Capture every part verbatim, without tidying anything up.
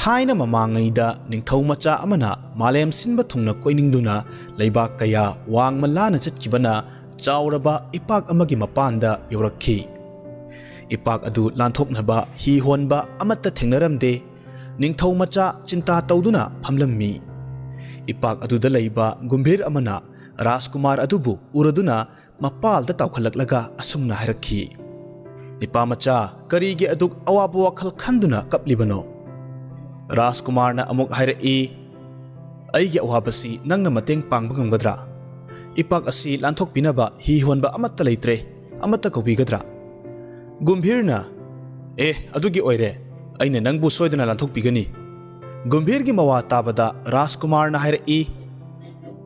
ꯊꯥꯏꯅ ꯃꯃꯥꯡꯉꯩꯗ ꯅꯤꯡꯊꯧ ꯃꯆꯥ ꯑꯃꯅ ꯃꯥꯂꯦꯝ ꯁꯤꯟꯕ ꯊꯨꯡꯅ ꯀꯣꯏꯅꯤꯡꯗꯨꯅ ꯂꯩꯕꯥꯛ ꯀꯌꯥ ꯋꯥꯡꯃ ꯂꯥꯅ ꯆꯠꯈꯤꯕꯅ ꯆꯥꯎꯔꯕ ꯏꯄꯥꯛ ꯑꯃꯒꯤ ꯃꯄꯥꯟꯗ ꯌꯧꯔꯛꯈꯤ꯫ ꯏꯄꯥꯛ ꯑꯗꯨ ꯂꯥꯟꯊꯣꯛꯅꯕ ꯍꯤ ꯍꯣꯟꯕ ꯑꯃꯠꯇ ꯊꯦꯡꯅꯔꯝꯗꯦ꯫ ꯅꯤꯡꯊꯧ ꯃꯆꯥ ꯆꯤꯟꯇꯥ ꯇꯧꯗꯨꯅ ꯐꯝꯂꯝꯃꯤ꯫ ꯏꯄꯥꯛ ꯑꯗꯨꯗ ꯂꯩꯕ ꯒꯨꯝꯚꯤꯔ ꯑꯃꯅ ꯔꯥꯖꯀꯨꯃꯥꯔ ꯑꯗꯨꯕꯨ ꯎꯔꯗꯨꯅ ꯃꯄꯥꯜꯗ ꯇꯥꯎꯈꯠꯂꯛꯂꯒ ꯑꯁꯨꯝꯅ ꯍꯥꯏꯔꯛꯈꯤ, "ꯅꯤꯄꯥ ꯃꯆꯥ, ꯀꯔꯤꯒꯤ ꯑꯗꯨꯛ ꯑꯋꯥꯕ ꯋꯥꯈꯜ ꯈꯟꯗꯨꯅ ꯀꯞꯂꯤꯕꯅꯣ?" ꯔꯥꯖꯀꯨꯃꯥꯔꯅ ꯑꯃꯨꯛ ꯍꯥꯏꯔꯛꯏ, "ꯑꯩꯒꯤ ꯑꯋꯥꯕꯁꯤ ꯅꯪꯅ ꯃꯇꯦꯡ ꯄꯥꯡꯕ ꯉꯝꯒꯗ꯭ꯔꯥ? ꯏꯄꯥꯛ ꯑꯁꯤ ꯂꯥꯟꯊꯣꯛꯄꯤꯅꯕ ꯍꯤ ꯍꯣꯟꯕ ꯑꯃꯠꯇ ꯂꯩꯇ꯭ꯔꯦ, ꯑꯃꯠꯇ ꯀꯧꯕꯤꯒꯗ꯭ꯔꯥ?" ꯒꯨꯝꯚꯤꯔꯅ, "ꯑꯦ, ꯑꯗꯨꯒꯤ ꯑꯣꯏꯔꯦ, ꯑꯩꯅ ꯅꯪꯕꯨ ꯁꯣꯏꯗꯅ ꯂꯥꯟꯊꯣꯛꯄꯤꯒꯅꯤ꯫" ꯒꯨꯝꯚꯤꯔꯒꯤ ꯃꯋꯥ ꯇꯥꯕꯗ ꯔꯥꯖꯀꯨꯃꯥꯔꯅ ꯍꯥꯏꯔꯛꯏ,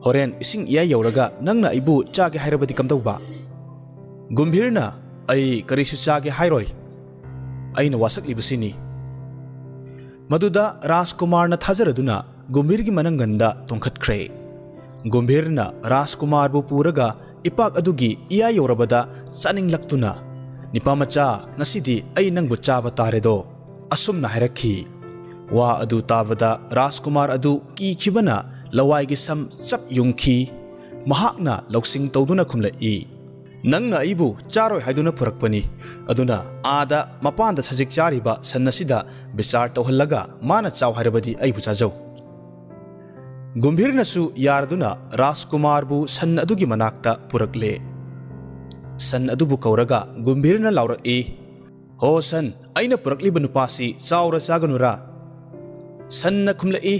"ꯍꯣꯔꯦꯟ ꯏꯁꯤꯡ ꯏꯌꯥꯏ ꯌꯧꯔꯒ ꯅꯪꯅ ꯑꯩꯕꯨ ꯆꯥꯒꯦ ꯍꯥꯏꯔꯕꯗꯤ ꯀꯝꯗꯧꯕ?" ꯒꯨꯝꯚꯤꯔꯅ, "ꯑꯩ ꯀꯔꯤꯁꯨ ꯆꯥꯒꯦ ꯍꯥꯏꯔꯣꯏ, ꯑꯩꯅ ꯋꯥꯁꯛꯂꯤꯕꯁꯤꯅꯤ꯫" ꯃꯗꯨꯗ ꯔꯥꯖꯀꯨꯃꯥꯔꯅ ꯊꯥꯖꯔꯗꯨꯅ ꯒꯨꯝꯚꯤꯔꯒꯤ ꯃꯅꯪꯒꯟꯗ ꯇꯣꯡꯈꯠꯈ꯭ꯔꯦ꯫ ꯒꯨꯝꯚꯤꯔꯅ ꯔꯥꯖꯀꯨꯃꯥꯔꯕꯨ ꯄꯨꯔꯒ ꯏꯄꯥꯛ ꯑꯗꯨꯒꯤ ꯏꯌꯥ ꯌꯧꯔꯕꯗ ꯆꯥꯅꯤꯡꯂꯛꯇꯨꯅ, "ꯅꯤꯄꯥ ꯃꯆꯥ, ꯉꯁꯤꯗꯤ ꯑꯩ ꯅꯪꯕꯨ ꯆꯥꯕ ꯇꯥꯔꯦꯗꯣ," ꯑꯁꯨꯝꯅ ꯍꯥꯏꯔꯛꯈꯤ꯫ ꯋꯥ ꯑꯗꯨ ꯇꯥꯕꯗ ꯔꯥꯖꯀꯨꯃꯥꯔ ꯑꯗꯨ ꯀꯤꯈꯤꯕꯅ ꯂꯋꯥꯏꯒꯤ ꯁꯝ ꯆꯞ ꯌꯨꯡꯈꯤ꯫ ꯃꯍꯥꯛꯅ ꯂꯧꯁꯤꯡ ꯇꯧꯗꯨꯅ ꯈꯨꯝꯂꯛꯏ, "ꯅꯪꯅ ꯑꯩꯕꯨ ꯆꯥꯔꯣꯏ ꯍꯥꯏꯗꯨꯅ ꯄꯨꯔꯛꯄꯅꯤ, ꯑꯗꯨꯅ ꯑꯥꯗ ꯃꯄꯥꯟꯗ ꯁꯖꯤꯛ ꯆꯥꯔꯤꯕ ꯁꯟ ꯑꯁꯤꯗ ꯕꯤꯆꯥꯔ ꯇꯧꯍꯜꯂꯒ ꯃꯥꯅ ꯆꯥꯎ ꯍꯥꯏꯔꯕꯗꯤ ꯑꯩꯕꯨ ꯆꯥꯖꯧ꯫" ꯒꯨꯝꯚꯤꯔꯅꯁꯨ ꯌꯥꯔꯗꯨꯅ ꯔꯥꯖꯀꯨꯃꯥꯔꯕꯨ ꯁꯟ ꯑꯗꯨꯒꯤ ꯃꯅꯥꯛꯇ ꯄꯨꯔꯛꯂꯦ꯫ ꯁꯟ ꯑꯗꯨꯕꯨ ꯀꯧꯔꯒ ꯒꯨꯝꯚꯤꯔꯅ ꯂꯥꯎꯔꯛꯏ, "ꯍꯣ ꯁꯟ, ꯑꯩꯅ ꯄꯨꯔꯛꯂꯤꯕ ꯅꯨꯄꯥꯁꯤ ꯆꯥꯎꯔ ꯆꯥꯒꯅꯨꯔꯥ?" ꯁꯟꯅ ꯈꯨꯝꯂꯛꯏ,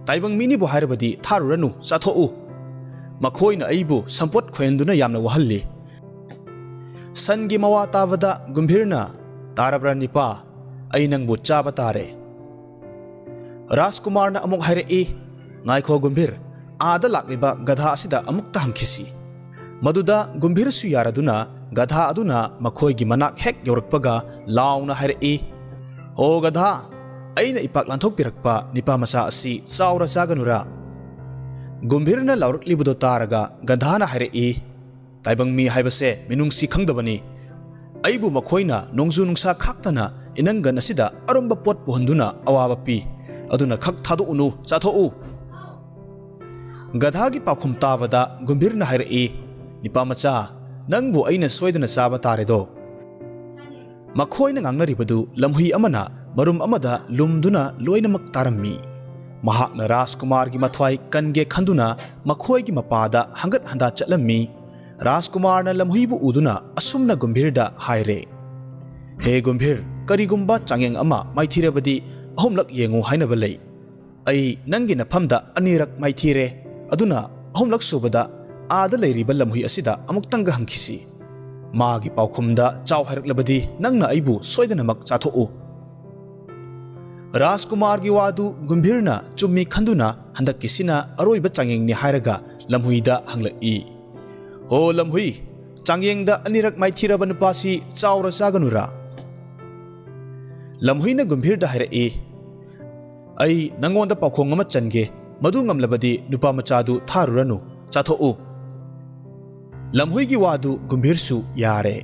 "ꯇꯥꯏꯕꯪ ꯃꯤꯅꯤꯕꯨ ꯍꯥꯏꯔꯕꯗꯤ ꯊꯥꯔꯨꯔꯅꯨ, ꯆꯥꯊꯣꯛꯎ꯫ ꯃꯈꯣꯏꯅ ꯑꯩꯕꯨ ꯁꯝꯄꯣꯠ ꯈꯣꯏꯍꯟꯗꯨꯅ ꯌꯥꯝꯅ ꯋꯥꯍꯜꯂꯤ꯫" ꯁꯟꯒꯤ ꯃꯋꯥ ꯇꯥꯕꯗ ꯒꯨꯝꯚꯤꯔꯅ, "ꯇꯥꯔꯕ꯭ꯔꯥ ꯅꯤꯄꯥ? ꯑꯩ ꯅꯪꯕꯨ ꯆꯥꯕ ꯇꯥꯔꯦ꯫" ꯔꯥꯖꯀꯨꯃꯥꯔꯅ ꯑꯃꯨꯛ ꯍꯥꯏꯔꯛꯏ, "ꯉꯥꯏꯈꯣ ꯒꯨꯝꯚꯤꯔ, ꯑꯥꯗ ꯂꯥꯛꯂꯤꯕ ꯒꯙꯥ ꯑꯁꯤꯗ ꯑꯃꯨꯛꯇ ꯍꯪꯈꯤꯁꯤ꯫" ꯃꯗꯨꯗ ꯒꯨꯝꯚꯤꯔꯁꯨ ꯌꯥꯔꯗꯨꯅ ꯒꯙꯥ ꯑꯗꯨꯅ ꯃꯈꯣꯏꯒꯤ ꯃꯅꯥꯛ ꯍꯦꯛ ꯌꯧꯔꯛꯄꯒ ꯂꯥꯎꯅ ꯍꯥꯏꯔꯛꯏ, "ꯑꯣ ꯒꯙꯥ, ꯑꯩꯅ ꯏꯄꯥꯛ ꯂꯥꯟꯊꯣꯛꯄꯤꯔꯛꯄ ꯅꯤꯄꯥ ꯃꯆꯥ ꯑꯁꯤ ꯆꯥꯎꯔ ꯆꯥꯒꯅꯨꯔꯥ?" ꯒꯨꯝꯚꯤꯔꯅ ꯂꯥꯎꯔꯛꯂꯤꯕꯗꯨ ꯇꯥꯔꯒ ꯒꯙꯥꯅ ꯍꯥꯏꯔꯛꯏ, "ꯇꯥꯏꯕꯪ ꯃꯤ ꯍꯥꯏꯕꯁꯦ ꯃꯤꯅꯨꯡꯁꯤ ꯈꯪꯗꯕꯅꯤ꯫ ꯑꯩꯕꯨ ꯃꯈꯣꯏꯅ ꯅꯣꯡꯖꯨ ꯅꯨꯡꯁꯥ ꯈꯥꯛꯇꯅ ꯏꯅꯪꯒꯟ ꯑꯁꯤꯗ ꯑꯔꯨꯝꯕ ꯄꯣꯠ ꯄꯨꯍꯟꯗꯨꯅ ꯑꯋꯥꯕ ꯄꯤ꯫ ꯑꯗꯨꯅ ꯈꯛ ꯊꯥꯗꯣꯛꯎꯅꯨ, ꯆꯥꯊꯣꯛꯎ꯫ ꯒꯙꯥꯒꯤ ꯄꯥꯎꯈꯨꯝ ꯇꯥꯕꯗ ꯒꯨꯝꯚꯤꯔꯅ ꯍꯥꯏꯔꯛꯏ, "ꯅꯤꯄꯥꯃꯆꯥ, ꯅꯪꯕꯨ ꯑꯩꯅ ꯁꯣꯏꯗꯅ ꯆꯥꯕ ꯇꯥꯔꯦꯗꯣ"꯫ ꯃꯈꯣꯏꯅ ꯉꯥꯡꯅꯔꯤꯕꯗꯨ ꯂꯝꯍꯨꯏ ꯑꯃꯅ ꯃꯔꯨꯝ ꯑꯃꯗ ꯂꯨꯝꯗꯨꯅ ꯂꯣꯏꯅꯃꯛ ꯇꯥꯔꯝꯃꯤ꯫ ꯃꯍꯥꯛꯅ ꯔꯥꯖꯀꯨꯃꯥꯔꯒꯤ ꯃꯊ꯭ꯋꯥꯏ ꯀꯟꯒꯦ ꯈꯟꯗꯨꯅ ꯃꯈꯣꯏꯒꯤ ꯃꯄꯥꯗ ꯍꯪꯒꯠ ꯍꯟꯗꯥ ꯆꯠꯂꯝꯃꯤ꯫ ꯔꯥꯖꯀꯨꯃꯥꯔꯅ ꯂꯝꯍꯨꯏꯕꯨ ꯎꯗꯨꯅ ꯑꯁꯨꯝꯅ ꯒꯨꯝꯚꯤꯔꯗ ꯍꯥꯏꯔꯦ, "ꯍꯦ ꯒꯨꯝꯚꯤꯔ, ꯀꯔꯤꯒꯨꯝꯕ ꯆꯥꯡꯌꯦꯡ ꯑꯃ ꯃꯥꯏꯊꯤꯔꯕꯗꯤ ꯑꯍꯨꯝꯂꯛ ꯌꯦꯡꯉꯨ ꯍꯥꯏꯅꯕ ꯂꯩ꯫ ꯑꯩ ꯅꯪꯒꯤ ꯅꯐꯝꯗ ꯑꯅꯤꯔꯛ ꯃꯥꯏꯊꯤꯔꯦ, ꯑꯗꯨꯅ ꯑꯍꯨꯝꯂꯛ ꯁꯨꯕꯗ ꯑꯥꯗ ꯂꯩꯔꯤꯕ ꯂꯝꯍꯨꯏ ꯑꯁꯤꯗ ꯑꯃꯨꯛꯇꯪꯒ ꯍꯪꯈꯤꯁꯤ꯫ ꯃꯥꯒꯤ ꯄꯥꯎꯈꯨꯝꯗ ꯆꯥꯎ ꯍꯥꯏꯔꯛꯂꯕꯗꯤ ꯅꯪꯅ ꯑꯩꯕꯨ ꯁꯣꯏꯗꯅꯃꯛ ꯆꯥꯊꯣꯛꯎ"꯫ ꯔꯥꯖꯀꯨꯃꯥꯔꯒꯤ ꯋꯥꯗꯨ ꯒꯨꯝꯚꯤꯔꯅ ꯆꯨꯝꯃꯤ ꯈꯟꯗꯨꯅ ꯍꯟꯗꯛꯀꯤꯁꯤꯅ ꯑꯔꯣꯏꯕ ꯆꯥꯡꯌꯦꯡꯅꯤ ꯍꯥꯏꯔꯒ ꯂꯝꯍꯨꯏꯗ ꯍꯪꯂꯛꯏ, "ꯍꯣ ꯂꯝꯍꯨꯏ, ꯆꯥꯡꯌꯦꯡꯗ ꯑꯅꯤꯔꯛ ꯃꯥꯏꯊꯤꯔꯕ ꯅꯨꯄꯥꯁꯤ ꯆꯥꯎꯔ ꯆꯥꯒꯅꯨꯔꯥ?" ꯂꯝꯍꯨꯏꯅ ꯒꯨꯝꯚꯤꯔꯗ ꯍꯥꯏꯔꯛꯏ, "ꯑꯩ ꯅꯪꯉꯣꯟꯗ ꯄꯥꯎꯈꯣꯡ ꯑꯃ ꯆꯟꯒꯦ, ꯃꯗꯨ ꯉꯝꯂꯕꯗꯤ ꯅꯨꯄꯥ ꯃꯆꯥꯗꯨ ꯊꯥꯔꯨꯔꯅꯨ, ꯆꯥꯊꯣꯛꯎ"꯫ ꯂꯝꯍꯨꯏꯒꯤ ꯋꯥꯗꯨ ꯒꯨꯝꯚꯤꯔꯁꯨ ꯌꯥꯔꯦ꯫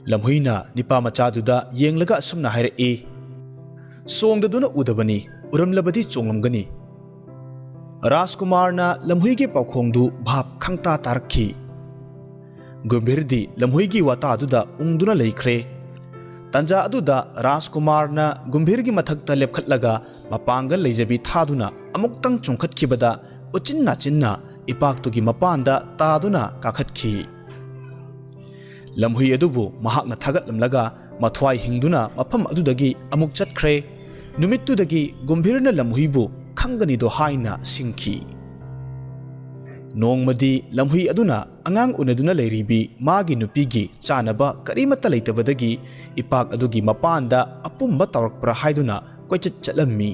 ꯂꯝꯍꯨꯏꯅ ꯅꯤꯄꯥ ꯃꯆꯥꯗꯨꯗ ꯌꯦꯡꯂꯒ ꯑꯁꯨꯝꯅ ꯍꯥꯏꯔꯛꯏ, "ꯆꯣꯡꯗꯗꯨꯅ ꯎꯗꯕꯅꯤ, ꯎꯔꯝꯂꯕꯗꯤ ꯆꯣꯡꯂꯝꯒꯅꯤ"꯫ ꯔꯥꯖꯀꯨꯃꯥꯔꯅ ꯂꯝꯍꯨꯏꯒꯤ ꯄꯥꯎꯈꯣꯡꯗꯨ ꯚꯥꯞ ꯈꯪꯇꯥ ꯇꯥꯔꯛꯈꯤ꯫ ꯒꯨꯝꯚꯤꯔꯗꯤ ꯂꯝꯍꯨꯏꯒꯤ ꯋꯥꯇꯥꯗꯨꯗ ꯎꯪꯗꯨꯅ ꯂꯩꯈ꯭ꯔꯦ꯫ ꯇꯟꯖꯥ ꯑꯗꯨꯗ ꯔꯥꯖꯀꯨꯃꯥꯔꯅ ꯒꯨꯝꯚꯤꯔꯒꯤ ꯃꯊꯛꯇ ꯂꯦꯞꯈꯠꯂꯒ ꯃꯄꯥꯡꯒꯜ ꯂꯩꯖꯕꯤ ꯊꯥꯗꯨꯅ ꯑꯃꯨꯛꯇꯪ ꯆꯣꯡꯈꯠꯈꯤꯕꯗ ꯎꯆꯤꯟ ꯅꯥꯆꯤꯟꯅ ꯏꯄꯥꯛꯇꯨꯒꯤ ꯃꯄꯥꯟꯗ ꯇꯥꯗꯨꯅ ꯀꯥꯈꯠꯈꯤ꯫ ꯂꯝꯍꯨꯏ ꯑꯗꯨꯕꯨ ꯃꯍꯥꯛꯅ ꯊꯥꯒꯠꯂꯝꯂꯒ ꯃꯊ꯭ꯋꯥꯏ ꯍꯤꯡꯗꯨꯅ ꯃꯐꯝ ꯑꯗꯨꯗꯒꯤ ꯑꯃꯨꯛ ꯆꯠꯈ꯭ꯔꯦ꯫ ꯅꯨꯃꯤꯠꯇꯨꯗꯒꯤ ꯒꯨꯝꯚꯤꯔꯅ ꯂꯝꯍꯨꯏꯕꯨ ꯈꯪꯒꯅꯤꯗꯣ ꯍꯥꯏꯅ ꯁꯤꯡꯈꯤ꯫ ꯅꯣꯡꯃꯗꯤ ꯂꯝꯍꯨꯏ ꯑꯗꯨꯅ ꯑꯉꯥꯡ ꯎꯅꯗꯨꯅ ꯂꯩꯔꯤꯕꯤ ꯃꯥꯒꯤ ꯅꯨꯄꯤꯒꯤ ꯆꯥꯅꯕ ꯀꯔꯤꯃꯠꯇ ꯂꯩꯇꯕꯗꯒꯤ ꯏꯄꯥꯛ ꯑꯗꯨꯒꯤ ꯃꯄꯥꯟꯗ ꯑꯄꯨꯝꯕ ꯇꯥꯎꯔꯛꯄ꯭ꯔꯥ ꯍꯥꯏꯗꯨꯅ ꯀꯣꯏꯆꯠ ꯆꯠꯂꯝꯃꯤ꯫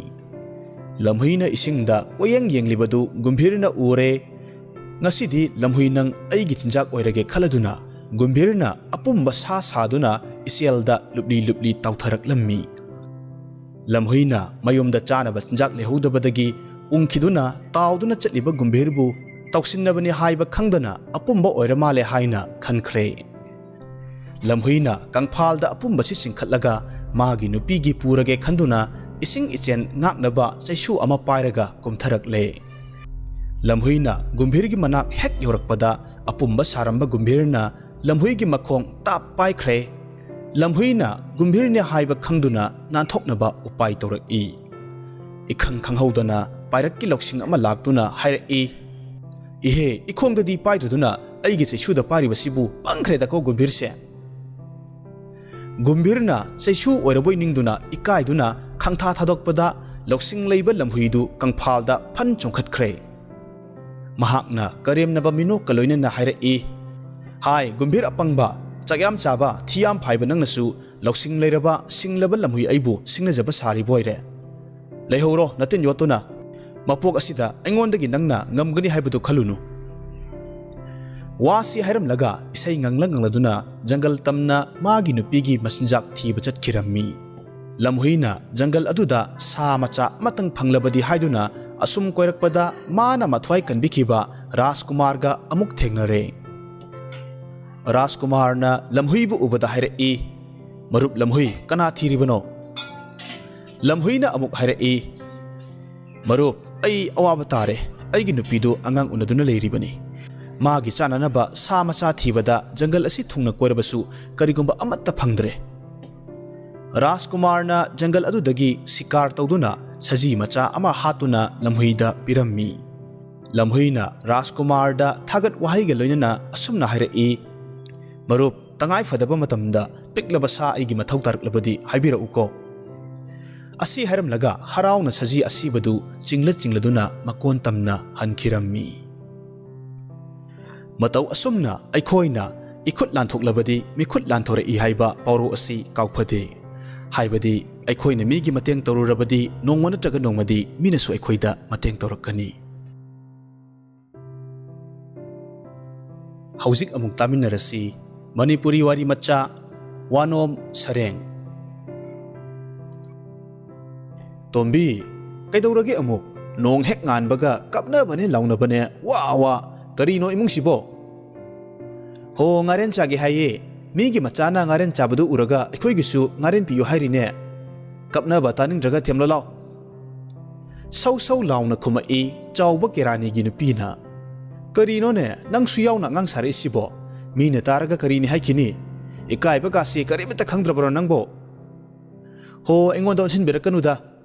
ꯂꯝꯍꯨꯏꯅ ꯏꯁꯤꯡꯗ ꯀꯣꯌꯦꯡ ꯌꯦꯡꯂꯤꯕꯗꯨ ꯒꯨꯝꯚꯤꯔꯅ ꯎꯔꯦ꯫ "ꯉꯁꯤꯗꯤ ꯂꯝꯍꯨꯏ ꯅꯪ ꯑꯩꯒꯤ ꯆꯤꯟꯖꯥꯛ ꯑꯣꯏꯔꯒꯦ" ꯈꯜꯂꯗꯨꯅ ꯒꯨꯝꯚꯤꯔꯅ ꯑꯄꯨꯝꯕ ꯁꯥ ꯁꯥꯗꯨꯅ ꯏꯆꯦꯜꯗ ꯂꯨꯞꯂꯤ ꯂꯨꯞꯂꯤ ꯇꯥꯎꯊꯔꯛꯂꯝꯃꯤ꯫ ꯂꯝꯍꯨꯏꯅ ꯃꯌꯨꯝꯗ ꯆꯥꯅꯕ ꯆꯤꯟꯖꯥꯛ ꯂꯩꯍꯧꯗꯕꯗꯒꯤ ꯎꯪꯈꯤꯗꯨꯅ ꯇꯥꯎꯗꯨꯅ ꯆꯠꯂꯤꯕ ꯒꯨꯝꯚꯤꯔꯕꯨ ꯇꯧꯁꯤꯟꯅꯕꯅꯤ ꯍꯥꯏꯕ ꯈꯪꯗꯅ ꯑꯄꯨꯝꯕ ꯑꯣꯏꯔ ꯃꯥꯜꯂꯦ ꯍꯥꯏꯅ ꯈꯟꯈ꯭ꯔꯦ꯫ ꯂꯝꯍꯨꯏꯅ ꯀꯪꯐꯥꯜꯗ ꯑꯄꯨꯝꯕꯁꯤ ꯆꯤꯡꯈꯠꯂꯒ ꯃꯥꯒꯤ ꯅꯨꯄꯤꯒꯤ ꯄꯨꯔꯒꯦ ꯈꯟꯗꯨꯅ ꯏꯁꯤꯡ ꯏꯆꯦꯟ ꯉꯥꯛꯅꯕ ꯆꯩꯁꯨ ꯑꯃ ꯄꯥꯏꯔꯒ ꯀꯨꯝꯊꯔꯛꯂꯦ꯫ ꯂꯝꯍꯨꯏꯅ ꯒꯨꯝꯚꯤꯔꯒꯤ ꯃꯅꯥꯛ ꯍꯦꯛ ꯌꯧꯔꯛꯄꯗ, ꯑꯄꯨꯝꯕ ꯁꯥꯔꯝꯕ ꯒꯨꯝꯚꯤꯔꯅ ꯂꯝꯍꯨꯏꯒꯤ ꯃꯈꯣꯡ ꯇꯥꯞ ꯄꯥꯏꯈ꯭ꯔꯦ꯫ ꯂꯝꯍꯨꯏꯅ ꯒꯨꯝꯚꯤꯔꯅꯦ ꯍꯥꯏꯕ ꯈꯪꯗꯨꯅ ꯅꯥꯟꯊꯣꯛꯅꯕ ꯎꯄꯥꯏ ꯇꯧꯔꯛꯏ꯫ ꯏꯈꯪ ꯈꯪꯍꯧꯗꯅ ꯄꯥꯏꯔꯛꯀꯤ ꯂꯧꯁꯤꯡ ꯑꯃ ꯂꯥꯛꯇꯨꯅ ꯍꯥꯏꯔꯛꯏ, "ꯏꯍꯦ, ꯏꯈꯣꯡꯗꯗꯤ ꯄꯥꯏꯗꯨꯗꯨꯅ ꯑꯩꯒꯤ ꯆꯩꯁꯨꯗ ꯄꯥꯏꯔꯤꯕꯁꯤꯕꯨ ꯄꯪꯈ꯭ꯔꯦꯗꯀꯣ ꯒꯨꯝꯚꯤꯔꯁꯦ!" ꯒꯨꯝꯚꯤꯔꯅ ꯆꯩꯁꯨ ꯑꯣꯏꯔꯕꯣꯏ ꯅꯤꯡꯗꯨꯅ ꯏꯀꯥꯏꯗꯨꯅ ꯈꯪꯊꯥ ꯊꯥꯗꯣꯛꯄꯗ, ꯂꯧꯁꯤꯡ ꯂꯩꯕ ꯂꯝꯍꯨꯏꯗꯨ ꯀꯪꯐꯥꯜꯗ ꯐꯟ ꯆꯣꯡꯈꯠꯈ꯭ꯔꯦ꯫ ꯃꯍꯥꯛꯅ ꯀꯔꯦꯝꯅꯕ ꯃꯤꯅꯣꯛꯀ ꯂꯣꯏꯅꯅ ꯍꯥꯏꯔꯛꯏ, "ꯍꯥꯏ, ꯒꯨꯝꯚꯤꯔ ꯑꯄꯪꯕ, ꯆꯥꯛ ꯌꯥꯝ ꯆꯥꯕ, ꯊꯤ ꯌꯥꯝ ꯐꯥꯏꯕ ꯅꯪꯅꯁꯨ ꯂꯧꯁꯤꯡ ꯂꯩꯔꯕ, ꯁꯤꯡꯂꯕ ꯂꯝꯍꯨꯏ ꯑꯩꯕꯨ ꯁꯤꯡꯅꯖꯕ ꯁꯥꯔꯤꯕ ꯑꯣꯏꯔꯦ꯫ ꯂꯩꯍꯧꯔꯣ, ꯅꯇꯤꯟ ꯌꯣꯠꯇꯨꯅ꯫ ꯃꯄꯣꯛ ꯑꯁꯤꯗ ꯑꯩꯉꯣꯟꯗꯒꯤ ꯅꯪꯅ ꯉꯝꯒꯅꯤ ꯍꯥꯏꯕꯗꯨ ꯈꯜꯂꯨꯅꯨ"꯫ ꯋꯥꯁꯤ ꯍꯥꯏꯔꯝꯂꯒ ꯏꯁꯩ ꯉꯪꯂ ꯉꯪꯂꯗꯨꯅ ꯖꯪꯒꯜ ꯇꯝꯅ ꯃꯥꯒꯤ ꯅꯨꯄꯤꯒꯤ ꯃꯆꯤꯟꯖꯥꯛ ꯊꯤꯕ ꯆꯠꯈꯤꯔꯝꯃꯤ꯫ ꯂꯝꯍꯨꯏꯅ ꯖꯪꯒꯜ ꯑꯗꯨꯗ ꯁꯥ ꯃꯆꯥ ꯑꯃꯇꯪ ꯐꯪꯂꯕꯗꯤ ꯍꯥꯏꯗꯨꯅ ꯑꯁꯨꯝ ꯀꯣꯏꯔꯛꯄꯗ, ꯃꯥꯅ ꯃꯊ꯭ꯋꯥꯏ ꯀꯟꯕꯤꯈꯤꯕ ꯔꯥꯖꯀꯨꯃꯥꯔꯒ ꯑꯃꯨꯛ ꯊꯦꯡꯅꯔꯦ꯫ ꯔꯥꯖꯀꯨꯃꯥꯔꯅ ꯂꯝꯍꯨꯏꯕꯨ ꯎꯕꯗ ꯍꯥꯏꯔꯛꯏ, "ꯃꯔꯨꯞ ꯂꯝꯍꯨꯏ, ꯀꯅꯥ ꯊꯤꯔꯤꯕꯅꯣ?" ꯂꯝꯍꯨꯏꯅ ꯑꯃꯨꯛ ꯍꯥꯏꯔꯛꯏ, "ꯃꯔꯨꯞ, ꯑꯩ ꯑꯋꯥꯕ ꯇꯥꯔꯦ꯫ ꯑꯩꯒꯤ ꯅꯨꯄꯤꯗꯨ ꯑꯉꯥꯡ ꯎꯅꯗꯨꯅ ꯂꯩꯔꯤꯕꯅꯤ꯫ ꯃꯥꯒꯤ ꯆꯥꯅꯅꯕ ꯁꯥ ꯃꯆꯥ ꯊꯤꯕꯗ ꯖꯪꯒꯜ ꯑꯁꯤ ꯊꯨꯡꯅ ꯀꯣꯏꯔꯕꯁꯨ ꯀꯔꯤꯒꯨꯝꯕ ꯑꯃꯠꯇ ꯐꯪꯗ꯭ꯔꯦ"꯫ ꯔꯥꯖꯀꯨꯃꯥꯔꯅ ꯖꯪꯒꯜ ꯑꯗꯨꯗꯒꯤ ꯁꯤꯀꯥꯔ ꯇꯧꯗꯨꯅ ꯁꯖꯤ ꯃꯆꯥ ꯑꯃ ꯍꯥꯠꯇꯨꯅ ꯂꯝꯍꯨꯏꯗ ꯄꯤꯔꯝꯃꯤ꯫ ꯂꯝꯍꯨꯏꯅ ꯔꯥꯖꯀꯨꯃꯥꯔꯗ ꯊꯥꯒꯠ ꯋꯥꯍꯩꯒ ꯂꯣꯏꯅꯅ ꯑꯁꯨꯝꯅ ꯍꯥꯏꯔꯛꯏ, "ꯃꯔꯨꯞ, ꯇꯉꯥꯏ ꯐꯗꯕ ꯃꯇꯝꯗ ꯄꯤꯛꯂꯕ ꯁꯥ ꯑꯩꯒꯤ ꯃꯊꯧ ꯇꯥꯔꯛꯂꯕꯗꯤ ꯍꯥꯏꯕꯤꯔꯛꯎꯀꯣ"꯫ ꯑꯁꯤ ꯍꯥꯏꯔꯝꯂꯒ ꯍꯔꯥꯎꯅ ꯁꯖꯤ ꯑꯁꯤꯕꯗꯨ ꯆꯤꯡꯂ ꯆꯤꯡꯂꯗꯨꯅ ꯃꯀꯣꯟ ꯇꯝꯅ ꯍꯟꯈꯤꯔꯝꯃꯤ꯫ ꯃꯇꯧ ꯑꯁꯨꯝꯅ ꯑꯩꯈꯣꯏꯅ "ꯏꯈꯨꯠ ꯂꯥꯟꯊꯣꯛꯂꯕꯗꯤ ꯃꯤꯈꯨꯠ ꯂꯥꯟꯊꯣꯔꯛꯏ" ꯍꯥꯏꯕ ꯄꯥꯎꯔꯧ ꯑꯁꯤ ꯀꯥꯎꯐꯗꯦ꯫ ꯍꯥꯏꯕꯗꯤ, ꯑꯩꯈꯣꯏꯅ ꯃꯤꯒꯤ ꯃꯇꯦꯡ ꯇꯧꯔꯨꯔꯕꯗꯤ ꯅꯣꯡꯃ ꯅꯠꯇ꯭ꯔꯒ ꯅꯣꯡꯃꯗꯤ ꯃꯤꯅꯁꯨ ꯑꯩꯈꯣꯏꯗ ꯃꯇꯦꯡ ꯇꯧꯔꯛꯀꯅꯤ꯫ ꯍꯧꯖꯤꯛ ꯑꯃꯨꯛ ꯇꯥꯃꯤꯟꯅꯔꯁꯤ ꯃꯅꯤꯄꯨꯔꯤ ꯋꯥꯔꯤ ꯃꯆꯥ, ꯋꯥꯅꯣꯝ ꯁꯔꯦꯡ꯫ ꯇꯣꯝꯕꯤ, ꯀꯩꯗꯧꯔꯒꯦ ꯑꯃꯨꯛ? ꯅꯣꯡ ꯍꯦꯛ ꯉꯥꯟꯕꯒ ꯀꯞꯅꯕꯅꯦ ꯂꯥꯎꯅꯕꯅꯦ, ꯋꯥ ꯋꯥ꯫ ꯀꯔꯤꯅꯣ ꯏꯃꯨꯡꯁꯤꯕꯣ? ꯍꯣ, ꯉꯥꯔꯦꯟ ꯆꯥꯒꯦ ꯍꯥꯏꯌꯦ꯫ ꯃꯤꯒꯤ ꯃꯆꯥꯅ ꯉꯥꯔꯦꯟ ꯆꯥꯕꯗꯨ ꯎꯔꯒ ꯑꯩꯈꯣꯏꯒꯤꯁꯨ ꯉꯥꯔꯦꯟ ꯄꯤꯌꯨ ꯍꯥꯏꯔꯤꯅꯦ꯫ ꯀꯞꯅꯕ ꯇꯥꯅꯤꯡꯗ꯭ꯔꯒ ꯊꯦꯝꯂꯣ ꯂꯥꯎ꯫ ꯁꯧ ꯁꯧ ꯂꯥꯎꯅ ꯈꯨꯝꯃꯛꯏ ꯆꯥꯎꯕ ꯀꯦꯔꯥꯅꯤꯒꯤ ꯅꯨꯄꯤꯅ꯫ "ꯀꯔꯤꯅꯣꯅꯦ, ꯅꯪꯁꯨ ꯌꯥꯎꯅ ꯑꯉꯥꯡ ꯁꯥꯔꯛꯏꯁꯤꯕꯣ? ꯃꯤꯅ ꯇꯥꯔꯒ ꯀꯔꯤꯅꯤ ꯍꯥꯏꯈꯤꯅꯤ? ꯏꯀꯥꯏꯕꯒꯥꯁꯤ ꯀꯔꯤꯃꯠꯇ ꯈꯪꯗ꯭ꯔꯕ꯭ꯔꯣ ꯅꯪꯕꯣ?" "ꯍꯣ, ꯑꯩꯉꯣꯟꯗ ꯑꯣꯟꯁꯤꯟꯕꯤꯔꯛꯀꯅꯨꯗ꯫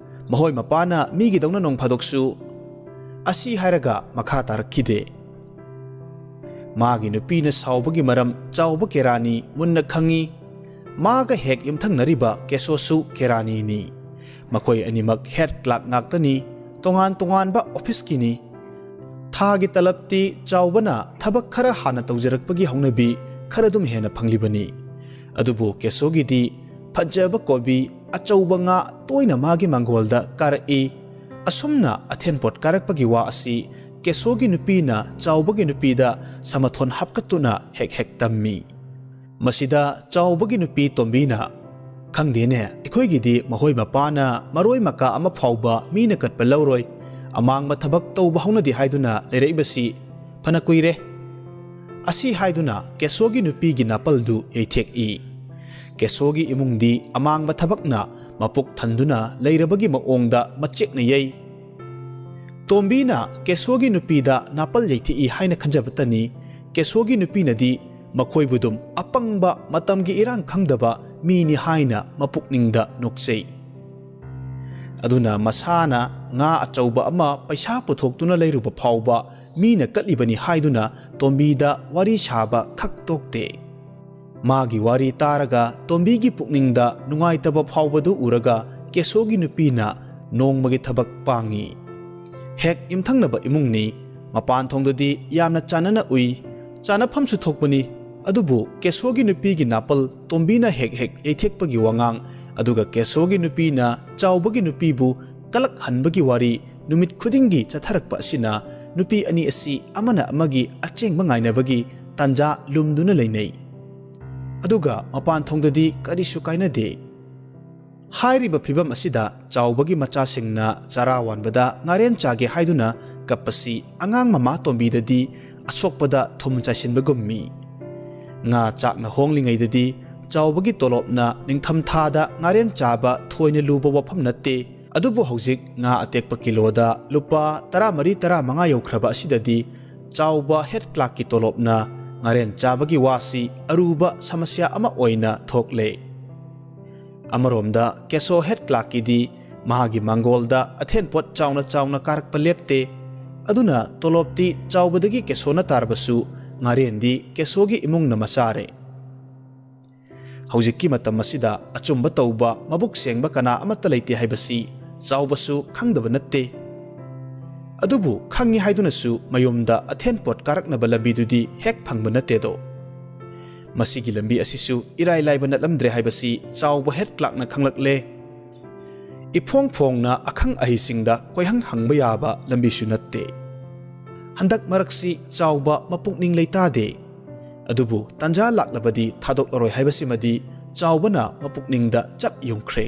ꯃꯈꯣꯏ ꯃꯄꯥꯅ ꯃꯤꯒꯤꯗꯧꯅ ꯅꯣꯡ ꯐꯥꯗꯣꯛꯁꯨ"꯫ ꯑꯁꯤ ꯍꯥꯏꯔꯒ ꯃꯈꯥ ꯇꯥꯔꯛꯈꯤꯗꯦ꯫ ꯃꯥꯒꯤ ꯅꯨꯄꯤꯅ ꯁꯥꯎꯕꯒꯤ ꯃꯔꯝ ꯆꯥꯎꯕ ꯀꯦꯔꯥꯅꯤ ꯃꯨꯟꯅ ꯈꯪꯏ꯫ ꯃꯥꯒ ꯍꯦꯛ ꯌꯨꯝꯊꯪꯅꯔꯤꯕ ꯀꯦꯁꯣꯁꯨ ꯀꯦꯔꯥꯅꯤꯅꯤ꯫ ꯃꯈꯣꯏ ꯑꯅꯤꯃꯛ ꯍꯦꯗ ꯀ꯭ꯂꯥꯔꯛ ꯉꯥꯛꯇꯅꯤ, ꯇꯣꯉꯥꯟ ꯇꯣꯉꯥꯟꯕ ꯑꯣꯐꯤꯁꯀꯤꯅꯤ꯫ ꯊꯥꯒꯤ ꯇꯂꯕꯇꯤ ꯆꯥꯎꯕꯅ ꯊꯕꯛ ꯈꯔ ꯍꯥꯟꯅ ꯇꯧꯖꯔꯛꯄꯒꯤ ꯍꯧꯅꯕꯤ ꯈꯔ ꯑꯗꯨꯝ ꯍꯦꯟꯅ ꯐꯪꯂꯤꯕꯅꯤ꯫ ꯑꯗꯨꯕꯨ ꯀꯦꯁꯣꯒꯤꯗꯤ ꯐꯖꯕ ꯀꯣꯕꯤ, ꯑꯆꯧꯕ ꯉꯥ ꯇꯣꯏꯅ ꯃꯥꯒꯤ ꯃꯥꯡꯒꯣꯜꯗ ꯀꯥꯔꯛꯏ꯫ ꯑꯁꯨꯝꯅ ꯑꯊꯦꯟꯄꯣꯠ ꯀꯥꯔꯛꯄꯒꯤ ꯋꯥ ꯑꯁꯤ ꯀꯦꯁꯣꯒꯤ ꯅꯨꯄꯤꯅ ꯆꯥꯎꯕꯒꯤ ꯅꯨꯄꯤꯗ ꯁꯃꯊꯣꯟ ꯍꯥꯞꯀꯠꯇꯨꯅ ꯍꯦꯛ ꯍꯦꯛ ꯇꯝꯃꯤ꯫ ꯃꯁꯤꯗ ꯆꯥꯎꯕꯒꯤ ꯅꯨꯄꯤ ꯇꯣꯝꯕꯤꯅ, "ꯈꯪꯗꯦꯅꯦ, ꯑꯩꯈꯣꯏꯒꯤꯗꯤ ꯃꯈꯣꯏ ꯃꯄꯥꯅ ꯃꯔꯣꯏ ꯃꯀꯥ ꯑꯃ ꯐꯥꯎꯕ ꯃꯤꯅ ꯀꯠꯄ ꯂꯧꯔꯣꯏ, ꯑꯃꯥꯡꯕ ꯊꯕꯛ ꯇꯧꯕ ꯍꯧꯅꯗꯦ ꯍꯥꯏꯗꯨꯅ ꯂꯩꯔꯛꯏꯕꯁꯤ ꯐꯅ ꯀꯨꯏꯔꯦ"꯫ ꯑꯁꯤ ꯍꯥꯏꯗꯨꯅ ꯀꯦꯁꯣꯒꯤ ꯅꯨꯄꯤꯒꯤ ꯅꯥꯄꯜꯗꯨ ꯌꯩꯊꯦꯛꯏ꯫ ꯀꯦꯁꯣꯒꯤ ꯏꯃꯨꯡꯗꯤ ꯑꯃꯥꯡꯕ ꯊꯕꯛꯅ ꯃꯄꯨꯛ ꯊꯟꯗꯨꯅ ꯂꯩꯔꯕꯒꯤ ꯃꯑꯣꯡꯗ ꯃꯆꯦꯛꯅ ꯌꯩ꯫ ꯇꯣꯝꯕꯤꯅ ꯀꯦꯁꯣꯒꯤ ꯅꯨꯄꯤꯗ ꯅꯥꯄꯜ ꯌꯩꯊꯦꯛꯏ ꯍꯥꯏꯅ ꯈꯟꯖꯕꯇꯅꯤ, ꯀꯦꯁꯣꯒꯤ ꯅꯨꯄꯤꯅꯗꯤ ꯃꯈꯣꯏꯕꯨ ꯑꯗꯨꯝ ꯑꯄꯪꯕ, ꯃꯇꯝꯒꯤ ꯏꯔꯥꯡ ꯈꯪꯗꯕ ꯃꯤꯅꯤ ꯍꯥꯏꯅ ꯃꯄꯨꯛꯅꯤꯡꯗ ꯅꯣꯛꯆꯩ꯫ ꯑꯗꯨꯅ ꯃꯁꯥꯅ ꯉꯥ ꯑꯆꯧꯕ ꯑꯃ ꯄꯩꯁꯥ ꯄꯨꯊꯣꯛꯇꯨꯅ ꯂꯩꯔꯨꯕ ꯐꯥꯎꯕ ꯃꯤꯅ ꯀꯠꯂꯤꯕꯅꯤ ꯍꯥꯏꯗꯨꯅ ꯇꯣꯝꯕꯤꯗ ꯋꯥꯔꯤ ꯁꯥꯕ ꯈꯛ ꯇꯣꯛꯇꯦ꯫ ꯃꯥꯒꯤ ꯋꯥꯔꯤ ꯇꯥꯔꯒ ꯇꯣꯝꯕꯤꯒꯤ ꯄꯨꯛꯅꯤꯡꯗ ꯅꯨꯡꯉꯥꯏꯇꯕ ꯐꯥꯎꯕꯗꯨ ꯎꯔꯒ ꯀꯦꯁꯣꯒꯤ ꯅꯨꯄꯤꯅ ꯅꯣꯡꯃꯒꯤ ꯊꯕꯛ ꯄꯥꯡꯉꯤ꯫ ꯍꯦꯛ ꯌꯨꯝꯊꯪꯅꯕ ꯏꯃꯨꯡꯅꯤ꯫ ꯃꯄꯥꯟ ꯊꯣꯡꯗꯗꯤ ꯌꯥꯝꯅ ꯆꯥꯟꯅꯅ ꯎꯏ꯫ ꯆꯥꯅꯐꯝꯁꯨ ꯊꯣꯛꯄꯅꯤ꯫ ꯑꯗꯨꯕꯨ ꯀꯦꯁꯣꯒꯤ ꯅꯨꯄꯤꯒꯤ ꯅꯥꯄꯜ ꯇꯣꯝꯕꯤꯅ ꯍꯦꯛ ꯍꯦꯛ ꯌꯩꯊꯦꯛꯄꯒꯤ ꯋꯥꯉꯥꯡ, ꯑꯗꯨꯒ ꯀꯦꯁꯣꯒꯤ ꯅꯨꯄꯤꯅ ꯆꯥꯎꯕꯒꯤ ꯅꯨꯄꯤꯕꯨ ꯀꯂꯛꯍꯟꯕꯒꯤ ꯋꯥꯔꯤ ꯅꯨꯃꯤꯠ ꯈꯨꯗꯤꯡꯒꯤ ꯆꯠꯊꯔꯛꯄ ꯑꯁꯤꯅ ꯅꯨꯄꯤ ꯑꯅꯤ ꯑꯁꯤ ꯑꯃꯅ ꯑꯃꯒꯤ ꯑꯆꯦꯡꯕ ꯉꯥꯏꯅꯕꯒꯤ ꯇꯥꯟꯖꯥ ꯂꯨꯝꯗꯨꯅ ꯂꯩꯅꯩ꯫ ꯑꯗꯨꯒ ꯃꯄꯥꯟ ꯊꯣꯡꯗꯗꯤ ꯀꯔꯤꯁꯨ ꯀꯥꯏꯅꯗꯦ꯫ ꯍꯥꯏꯔꯤꯕ ꯐꯤꯚꯝ ꯑꯁꯤꯗ ꯆꯥꯎꯕꯒꯤ ꯃꯆꯥꯁꯤꯡꯅ ꯆꯔꯥ ꯋꯥꯟꯕꯗ ꯉꯥꯔꯦꯟ ꯆꯥꯒꯦ ꯍꯥꯏꯗꯨꯅ ꯀꯞꯄꯁꯤ ꯑꯉꯥꯡ ꯃꯃꯥ ꯇꯣꯝꯕꯤꯗꯗꯤ ꯑꯁꯣꯛꯄꯗ ꯊꯨꯝ ꯆꯥꯏꯁꯤꯟꯕꯒꯨꯝꯃꯤ꯫ ꯉꯥ ꯆꯥꯛꯅ ꯍꯣꯡꯂꯤꯉꯩꯗꯗꯤ ꯆꯥꯎꯕꯒꯤ ꯇꯣꯂꯣꯞꯅ ꯅꯤꯡꯊꯝꯊꯥꯗ ꯉꯥꯔꯦꯟ ꯆꯥꯕ ꯊꯣꯏꯅ ꯂꯨꯕ ꯋꯥꯐꯝ ꯅꯠꯇꯦ꯫ ꯑꯗꯨꯕꯨ ꯍꯧꯖꯤꯛ ꯉꯥ ꯑꯇꯦꯛꯄ ꯀꯤꯂꯣꯗ ꯂꯨꯄꯥ ꯇꯔꯥꯃꯔꯤ ꯇꯔꯥꯃꯉꯥ ꯌꯧꯈ꯭ꯔꯕ ꯑꯁꯤꯗꯗꯤ ꯆꯥꯎꯕ ꯍꯦꯗ ꯀ꯭ꯂꯥꯛꯀꯤ ꯇꯣꯂꯣꯞꯅ ꯉꯥꯔꯦꯟ ꯆꯥꯕꯒꯤ ꯋꯥꯁꯤ ꯑꯔꯨꯕ ꯁꯃꯁ꯭ꯌꯥ ꯑꯃ ꯑꯣꯏꯅ ꯊꯣꯛꯂꯦ꯫ ꯑꯃꯔꯣꯝꯗ ꯀꯦꯁꯣ ꯍꯦꯗ ꯀ꯭ꯂꯥꯛꯀꯤꯗꯤ ꯃꯍꯥꯛꯀꯤ ꯃꯥꯡꯒꯣꯜꯗ ꯑꯊꯦꯟꯄꯣꯠ ꯆꯥꯎꯅ ꯆꯥꯎꯅ ꯀꯥꯔꯛꯄ ꯂꯦꯞꯇꯦ꯫ ꯑꯗꯨꯅ ꯇꯣꯂꯣꯞꯇꯤ ꯆꯥꯎꯕꯗꯒꯤ ꯀꯦꯁꯣꯅ ꯇꯥꯔꯕꯁꯨ ꯉꯥꯔꯦꯟꯗꯤ ꯀꯦꯁꯣꯒꯤ ꯏꯃꯨꯡꯅ ꯃꯆꯥꯔꯦ꯫ ꯍꯧꯖꯤꯛꯀꯤ ꯃꯇꯝ ꯑꯁꯤꯗ ꯑꯆꯨꯝꯕ ꯇꯧꯕ ꯃꯕꯨꯛ ꯁꯦꯡꯕ ꯀꯅꯥ ꯑꯃꯠꯇ ꯂꯩꯇꯦ ꯍꯥꯏꯕꯁꯤ ꯆꯥꯎꯕꯁꯨ ꯈꯪꯗꯕ ꯅꯠꯇꯦ꯫ ꯑꯗꯨꯕꯨ ꯈꯪꯉꯤ ꯍꯥꯏꯗꯨꯅꯁꯨ ꯃꯌꯨꯝꯗ ꯑꯊꯦꯟꯄꯣꯠ ꯀꯥꯔꯛꯅꯕ ꯂꯝꯕꯤꯗꯨꯗꯤ ꯍꯦꯛ ꯐꯪꯕ ꯅꯠꯇꯦꯗꯣ꯫ ꯃꯁꯤꯒꯤ ꯂꯝꯕꯤ ꯑꯁꯤꯁꯨ ꯏꯔꯥꯏ ꯂꯥꯏꯕ ꯅꯠꯂꯝꯗ꯭ꯔꯦ ꯍꯥꯏꯕꯁꯤ ꯆꯥꯎꯕ ꯍꯦꯗ ꯀ꯭ꯂꯥꯛꯅ ꯈꯪꯂꯛꯂꯦ꯫ ꯏꯐꯣꯡ ꯐꯣꯡꯅ ꯑꯈꯪ ꯑꯍꯩꯁꯤꯡꯗ ꯀꯣꯏꯍꯪ ꯍꯪꯕ ꯌꯥꯕ ꯂꯝꯕꯤꯁꯨ ꯅꯠꯇꯦ꯫ ꯍꯟꯗꯛ ꯃꯔꯛꯁꯤ ꯆꯥꯎꯕ ꯃꯄꯨꯛꯅꯤꯡ ꯂꯩꯇꯥꯗꯦ꯫ ꯑꯗꯨꯕꯨ ꯇꯟꯖꯥ ꯂꯥꯛꯂꯕꯗꯤ ꯊꯥꯗꯣꯛꯂꯔꯣꯏ ꯍꯥꯏꯕꯁꯤꯃꯗꯤ ꯆꯥꯎꯕꯅ ꯃꯄꯨꯛꯅꯤꯡꯗ ꯆꯞ ꯌꯨꯡꯈ꯭ꯔꯦ꯫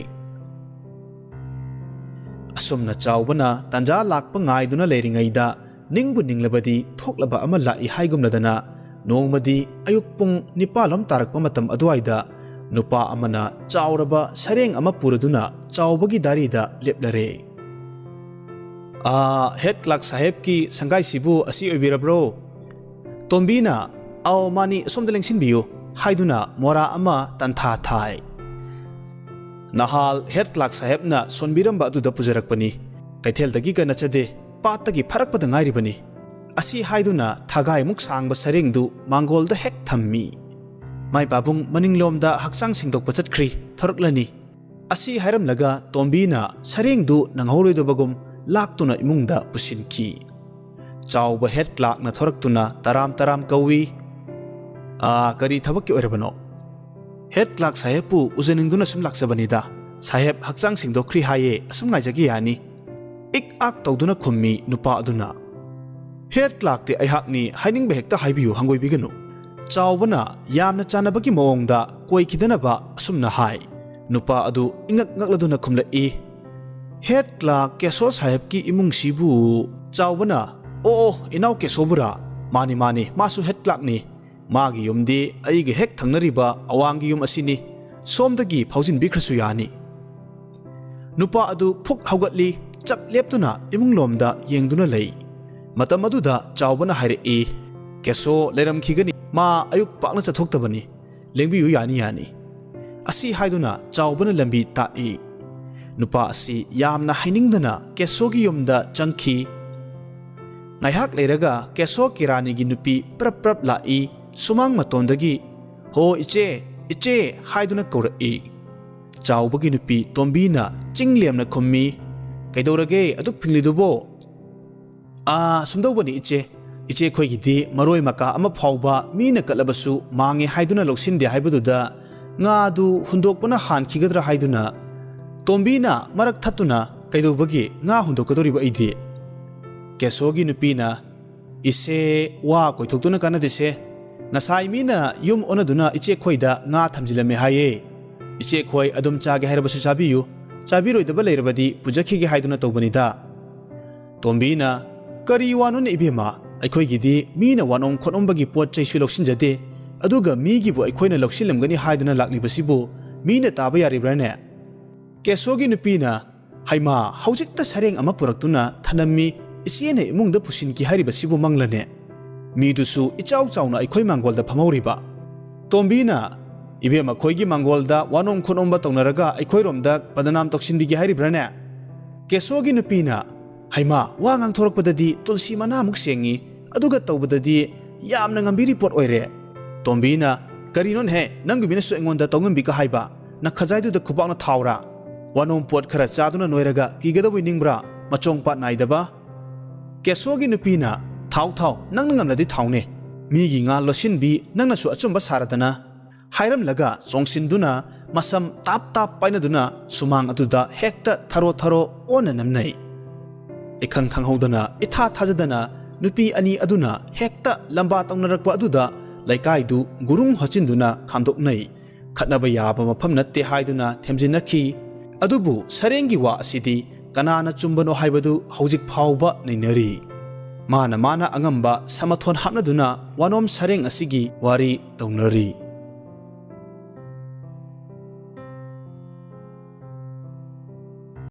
ꯑꯁꯨꯝꯅ ꯆꯥꯎꯕꯅ ꯇꯟꯖꯥ ꯂꯥꯛꯄ ꯉꯥꯏꯗꯨꯅ ꯂꯩꯔꯤꯉꯩꯗ ꯅꯤꯡꯕꯨ ꯅꯤꯡꯂꯕꯗꯤ ꯊꯣꯛꯂꯕ ꯑꯃ ꯂꯥꯛꯏ ꯍꯥꯏꯒꯨꯝꯂꯗꯅ ꯅꯣꯡꯃꯗꯤ ꯑꯌꯨꯛ ꯄꯨꯡ ꯅꯤꯄꯥꯜꯂꯣꯝ ꯇꯥꯔꯛꯄ ꯃꯇꯝ ꯑꯗꯨꯋꯥꯏꯗ ꯅꯨꯄꯥ ꯑꯃꯅ ꯆꯥꯎꯔꯕ ꯁꯔꯦꯡ ꯑꯃ ꯄꯨꯔꯗꯨꯅ ꯆꯥꯎꯕꯒꯤ ꯗꯥꯔꯤꯗ ꯂꯦꯞꯂꯔꯦ꯫ "ꯑꯥ, ꯍꯦꯗ ꯀ꯭ꯂꯥꯛ ꯁꯥꯍꯦꯕꯀꯤ ꯁꯪꯒꯥꯏꯁꯤꯕꯨ ꯑꯁꯤ ꯑꯣꯏꯕꯤꯔꯕ꯭ꯔꯣ?" ꯇꯣꯝꯕꯤꯅ, "ꯑꯥꯎ, ꯃꯥꯅꯤ, ꯑꯁꯣꯝꯗ ꯂꯦꯡꯁꯤꯟꯕꯤꯌꯨ" ꯍꯥꯏꯗꯨꯅ ꯃꯣꯔꯥ ꯑꯃ ꯇꯟꯊꯥ ꯊꯥꯏ꯫ "ꯅꯍꯥꯜ ꯍꯦꯗ ꯀ꯭ꯂꯥꯛ ꯁꯥꯍꯦꯕꯅ ꯁꯣꯟꯕꯤꯔꯝꯕ ꯑꯗꯨꯗ ꯄꯨꯖꯔꯛꯄꯅꯤ꯫ ꯀꯩꯊꯦꯜꯗꯒꯤꯒ ꯅꯠꯆꯗꯦ, ꯄꯥꯠꯇꯒꯤ ꯐꯥꯔꯛꯄꯗ ꯉꯥꯏꯔꯤꯕꯅꯤ" ꯑꯁꯤ ꯍꯥꯏꯗꯨꯅ ꯊꯒꯥꯏꯃꯨꯛ ꯁꯥꯡꯕ ꯁꯔꯦꯡꯗꯨ ꯃꯥꯡꯒꯣꯜꯗ ꯍꯦꯛ ꯊꯝꯃꯤ꯫ "ꯃꯥꯏ ꯄꯥꯕꯨꯡ ꯃꯅꯤꯡꯂꯣꯝꯗ ꯍꯛꯆꯥꯡ ꯁꯦꯡꯗꯣꯛꯄ ꯆꯠꯈ꯭ꯔꯤ, ꯊꯣꯔꯛꯂꯅꯤ" ꯑꯁꯤ ꯍꯥꯏꯔꯝꯂꯒ ꯇꯣꯝꯕꯤꯅ ꯁꯔꯦꯡꯗꯨ ꯅꯪꯍꯧꯔꯣꯏꯗꯕꯒꯨꯝ ꯂꯥꯛꯇꯨꯅ ꯏꯃꯨꯡꯗ ꯄꯨꯁꯤꯟꯈꯤ꯫ ꯆꯥꯎꯕ ꯍꯦꯗ ꯀ꯭ꯂꯥꯛꯅ ꯊꯣꯔꯛꯇꯨꯅ ꯇꯔꯥꯝ ꯇꯔꯥꯝ ꯀꯧꯏ꯫ "ꯑꯥ, ꯀꯔꯤ ꯊꯕꯛꯀꯤ ꯑꯣꯏꯔꯕꯅꯣ?" "ꯍꯦꯗ ꯀ꯭ꯂꯥꯛ ꯁꯥꯍꯦꯕꯄꯨ ꯎꯖꯅꯤꯡꯗꯨꯅ ꯁꯨꯝ ꯂꯥꯛꯆꯕꯅꯤꯗ꯫ ꯁꯥꯍꯦꯕ ꯍꯛꯆꯥꯡ ꯁꯦꯡꯗꯣꯛꯈ꯭ꯔꯤ ꯍꯥꯏꯌꯦ, ꯑꯁꯨꯝ ꯉꯥꯏꯖꯒꯦ ꯌꯥꯅꯤ?" ꯏꯛ ꯑꯥꯛ ꯇꯧꯗꯨꯅ ꯈꯨꯝꯃꯤ ꯅꯨꯄꯥ ꯑꯗꯨꯅ꯫ "ꯍꯦꯗ ꯀ꯭ꯂꯥꯛꯇꯤ ꯑꯩꯍꯥꯛꯅꯤ, ꯍꯥꯏꯅꯤꯡꯕ ꯍꯦꯛꯇ ꯍꯥꯏꯕꯤꯌꯨ, ꯍꯪꯒꯣꯏꯕꯤꯒꯅꯨ" ꯆꯥꯎꯕꯅ ꯌꯥꯝꯅ ꯆꯥꯟꯅꯕꯒꯤ ꯃꯑꯣꯡꯗ ꯀꯣꯏꯈꯤꯗꯅꯕ ꯑꯁꯨꯝꯅ ꯍꯥꯏ꯫ ꯅꯨꯄꯥ ꯑꯗꯨ ꯏꯉꯛ ꯉꯛꯂꯗꯨꯅ ꯈꯨꯝꯂꯛꯏ, "ꯍꯦꯗ ꯀ꯭ꯂꯥꯛ ꯀꯦꯁꯣ ꯁꯥꯍꯦꯕꯀꯤ ꯏꯃꯨꯡꯁꯤꯕꯨ?" ꯆꯥꯎꯕꯅ, "ꯑꯣ, ꯑꯣ, ꯏꯅꯥꯎ ꯀꯦꯁꯣꯕꯨꯔꯥ? ꯃꯥꯅꯤ, ꯃꯥꯅꯤ, ꯃꯥꯁꯨ ꯍꯦꯗ ꯀ꯭ꯂꯥꯛꯅꯤ꯫ ꯃꯥꯒꯤ ꯌꯨꯝꯗꯤ ꯑꯩꯒ ꯍꯦꯛ ꯊꯪꯅꯔꯤꯕ ꯑꯋꯥꯡꯒꯤ ꯌꯨꯝ ꯑꯁꯤꯅꯤ꯫ ꯁꯣꯝꯗꯒꯤ ꯐꯥꯎꯖꯤꯟꯕꯤꯈ꯭ꯔꯁꯨ ꯌꯥꯅꯤ꯫ ꯅꯨꯄꯥ ꯑꯗꯨ ꯐꯨꯛ ꯍꯧꯒꯠꯂꯤ, ꯆꯞ ꯂꯦꯞꯇꯨꯅ ꯏꯃꯨꯡꯂꯣꯝꯗ ꯌꯦꯡꯗꯨꯅ ꯂꯩ꯫ ꯃꯇꯝ ꯑꯗꯨꯗ ꯆꯥꯎꯕꯅ ꯍꯥꯏꯔꯛꯏ, "ꯀꯦꯁꯣ ꯂꯩꯔꯝꯈꯤꯒꯅꯤ, ꯃꯥ ꯑꯌꯨꯛ ꯄꯥꯛꯅ ꯆꯠꯊꯣꯛꯇꯕꯅꯤ꯫ ꯂꯦꯡꯕꯤꯌꯨ, ꯌꯥꯅꯤ, ꯌꯥꯅꯤ"꯫ ꯑꯁꯤ ꯍꯥꯏꯗꯨꯅ ꯆꯥꯎꯕꯅ ꯂꯝꯕꯤ ꯇꯥꯛꯏ꯫ ꯅꯨꯄꯥ ꯑꯁꯤ ꯌꯥꯝꯅ ꯍꯥꯏꯅꯤꯡꯗꯅ ꯀꯦꯁꯣꯒꯤ ꯌꯨꯝꯗ ꯆꯪꯈꯤ꯫ ꯉꯥꯏꯍꯥꯛ ꯂꯩꯔꯒ ꯀꯦꯁꯣ ꯀꯤꯔꯥꯅꯤꯒꯤ ꯅꯨꯄꯤ ꯄ꯭ꯔꯞ ꯄ꯭ꯔꯞ ꯂꯥꯛꯏ꯫ ꯁꯨꯃꯥꯡ ꯃꯇꯣꯟꯗꯒꯤ, "ꯍꯣ ꯏꯆꯦ, ꯏꯆꯦ" ꯍꯥꯏꯗꯨꯅ ꯀꯧꯔꯛꯏ꯫ ꯆꯥꯎꯕꯒꯤ ꯅꯨꯄꯤ ꯇꯣꯝꯕꯤꯅ ꯆꯤꯡ ꯂꯦꯝꯅ ꯈꯨꯝꯃꯤ, "ꯀꯩꯗꯧꯔꯒꯦ ꯑꯗꯨꯛ ꯐꯤꯡꯂꯤꯗꯨꯕꯣ?" "ꯑꯥ, ꯁꯨꯝꯗꯧꯕꯅꯤ ꯏꯆꯦ, ꯏꯆꯦ ꯑꯩꯈꯣꯏꯒꯤꯗꯤ ꯃꯔꯣꯏ ꯃꯀꯥ ꯑꯃ ꯐꯥꯎꯕ ꯃꯤꯅ ꯀꯠꯂꯕꯁꯨ ꯃꯥꯡꯉꯦ ꯍꯥꯏꯗꯨꯅ ꯂꯧꯁꯤꯟꯗꯦ ꯍꯥꯏꯕꯗꯨꯗ ꯉꯥꯗꯨ ꯍꯨꯟꯗꯣꯛꯄꯅ ꯍꯥꯟꯈꯤꯒꯗ꯭ꯔꯥ ꯍꯥꯏꯗꯨꯅ"꯫ ꯇꯣꯝꯕꯤꯅ ꯃꯔꯛ ꯊꯠꯇꯨꯅ, "ꯀꯩꯗꯧꯕꯒꯤ ꯉꯥ ꯍꯨꯟꯗꯣꯛꯀꯗꯧꯔꯤꯕ ꯑꯩꯗꯤ?" ꯀꯦꯁꯣꯒꯤ ꯅꯨꯄꯤꯅ, "ꯏꯁꯦ, ꯋꯥ ꯀꯣꯏꯊꯣꯛꯇꯨꯅ ꯀꯥꯟꯅꯗꯦꯁꯦ꯫ ꯉꯁꯥꯏ ꯃꯤꯅ ꯌꯨꯝ ꯑꯣꯟꯅꯗꯨꯅ ꯏꯆꯦ ꯈꯣꯏꯗ ꯉꯥ ꯊꯝꯖꯤꯜꯂꯝꯃꯦ ꯍꯥꯏꯌꯦ꯫ ꯏꯆꯦ ꯈꯣꯏ ꯑꯗꯨꯝ ꯆꯥꯒꯦ ꯍꯥꯏꯔꯕꯁꯨ ꯆꯥꯕꯤꯌꯨ, ꯆꯥꯕꯤꯔꯣꯏꯗꯕ ꯂꯩꯔꯕꯗꯤ ꯄꯨꯖꯈꯤꯒꯦ ꯍꯥꯏꯗꯨꯅ ꯇꯧꯕꯅꯤꯗ"꯫ ꯇꯣꯝꯕꯤꯅ, "ꯀꯔꯤ ꯋꯥꯅꯣꯅꯦ ꯏꯕꯦꯝꯃ? ꯑꯩꯈꯣꯏꯒꯤꯗꯤ ꯃꯤꯅ ꯋꯥꯅꯣꯝ ꯈꯣꯠꯅꯣꯝꯕꯒꯤ ꯄꯣꯠ ꯆꯩꯁꯨ ꯂꯧꯁꯤꯟꯖꯗꯦ, ꯑꯗꯨꯒ ꯃꯤꯒꯤꯕꯨ ꯑꯩꯈꯣꯏꯅ ꯂꯧꯁꯤꯜꯂꯝꯒꯅꯤ ꯍꯥꯏꯗꯨꯅ ꯂꯥꯛꯂꯤꯕꯁꯤꯕꯨ ꯃꯤꯅ ꯇꯥꯕ ꯌꯥꯔꯤꯕ꯭ꯔꯥꯅꯦ?" ꯀꯦꯁꯣꯒꯤ ꯅꯨꯄꯤꯅ, "ꯍꯩꯃꯥ, ꯍꯧꯖꯤꯛꯇ ꯁꯔꯦꯡ ꯑꯃ ꯄꯨꯔꯛꯇꯨꯅ ꯊꯅꯝꯃꯤ, ꯏꯆꯦꯅ ꯏꯃꯨꯡꯗ ꯄꯨꯁꯤꯟꯈꯤ ꯍꯥꯏꯔꯤꯕꯁꯤꯕꯨ ꯃꯪꯂꯅꯦ? ꯃꯤꯗꯨꯁꯨ ꯏꯆꯥꯎ ꯆꯥꯎꯅ ꯑꯩꯈꯣꯏ ꯃꯥꯡꯒꯣꯜꯗ ꯐꯝꯍꯧꯔꯤꯕ"꯫ ꯇꯣꯝꯕꯤꯅ, "ꯏꯕꯦꯝ, ꯑꯩꯈꯣꯏꯒꯤ ꯃꯥꯡꯒꯣꯜꯗ ꯋꯥꯅꯣꯝ ꯈꯣꯠꯅꯣꯝꯕ ꯇꯧꯅꯔꯒ ꯑꯩꯈꯣꯏꯔꯣꯝꯗ ꯕꯗꯅꯥꯝ ꯇꯧꯁꯤꯟꯕꯤꯒꯦ ꯍꯥꯏꯔꯤꯕ꯭ꯔꯥꯅꯦ?" ꯀꯦꯁꯣꯒꯤ ꯅꯨꯄꯤꯅ, "ꯍꯩꯃꯥ, ꯋꯥ ꯉꯥꯡꯊꯣꯔꯛꯄꯗꯗꯤ ꯇꯨꯜꯁꯤ ꯃꯅꯥꯃꯨꯛ ꯁꯦꯡꯉꯤ, ꯑꯗꯨꯒ ꯇꯧꯕꯗꯗꯤ ꯌꯥꯝꯅ ꯉꯝꯕꯤꯔꯤ ꯄꯣꯠ ꯑꯣꯏꯔꯦ"꯫ ꯇꯣꯝꯕꯤꯅ, "ꯀꯔꯤꯅꯣꯅꯦꯍꯦ, ꯅꯪꯒꯨꯝꯕꯤꯅꯁꯨ ꯑꯩꯉꯣꯟꯗ ꯇꯧꯉꯝꯕꯤꯒ ꯍꯥꯏꯕ? ꯅꯈꯖꯥꯏꯗꯨꯗ ꯈꯨꯕꯥꯛꯅ ꯊꯥꯎꯔꯥ? ꯋꯥꯅꯣꯝ ꯄꯣꯠ ꯈꯔ ꯆꯥꯗꯨꯅ ꯅꯣꯏꯔꯒ ꯀꯤꯒꯗꯕꯣꯏ ꯅꯤꯡꯕ꯭ꯔꯥ? ꯃꯆꯣꯡ ꯄꯥꯠ ꯅꯥꯏꯗꯕ"꯫ ꯀꯦꯁꯣꯒꯤ ꯅꯨꯄꯤꯅ, "ꯊꯥꯎ, ꯊꯥꯎ, ꯅꯪꯅ ꯉꯝꯂꯗꯤ ꯊꯥꯎꯅꯦ꯫ ꯃꯤꯒꯤ ꯉꯥ ꯂꯣꯠꯁꯤꯟꯕꯤ ꯅꯪꯅꯁꯨ ꯑꯆꯨꯝꯕ ꯁꯥꯔꯗꯅ" ꯍꯥꯏꯔꯝꯂꯒ ꯆꯣꯡꯁꯤꯟꯗꯨꯅ ꯃꯁꯝ ꯇꯥꯞ ꯇꯥꯞ ꯄꯥꯏꯅꯗꯨꯅ ꯁꯨꯃꯥꯡ ꯑꯗꯨꯗ ꯍꯦꯛꯇ ꯊꯔꯣ ꯊꯔꯣ ꯑꯣꯟꯅ ꯅꯝꯅꯩ꯫ ꯏꯈꯪ ꯈꯪꯍꯧꯗꯅ, ꯏꯊꯥ ꯊꯥꯖꯗꯅ ꯅꯨꯄꯤ ꯑꯅꯤ ꯑꯗꯨꯅ ꯍꯦꯛꯇ ꯂꯝꯕꯥ ꯇꯧꯅꯔꯛꯄ ꯑꯗꯨꯗ ꯂꯩꯀꯥꯏꯗꯨ ꯒꯨꯔꯨꯡ ꯍꯣꯠꯆꯤꯟꯗꯨꯅ ꯈꯥꯝꯗꯣꯛꯅꯩ꯫ ꯈꯠꯅꯕ ꯌꯥꯕ ꯃꯐꯝ ꯅꯠꯇꯦ ꯍꯥꯏꯗꯨꯅ ꯊꯦꯝꯖꯤꯟꯅꯈꯤ꯫ ꯑꯗꯨꯕꯨ ꯁꯔꯦꯡꯒꯤ ꯋꯥ ꯑꯁꯤꯗꯤ ꯀꯅꯥꯅ ꯆꯨꯝꯕꯅꯣ ꯍꯥꯏꯕꯗꯨ ꯍꯧꯖꯤꯛ ꯐꯥꯎꯕ ꯅꯩꯅꯔꯤ꯫ ꯃꯥꯅ ꯃꯥꯅ ꯑꯉꯝꯕ ꯁꯃꯥꯊꯣꯟ ꯍꯥꯞꯅꯗꯨꯅ ꯋꯥꯅꯣꯝ ꯁꯔꯦꯡ ꯑꯁꯤꯒꯤ ꯋꯥꯔꯤ ꯇꯧꯅꯔꯤ꯫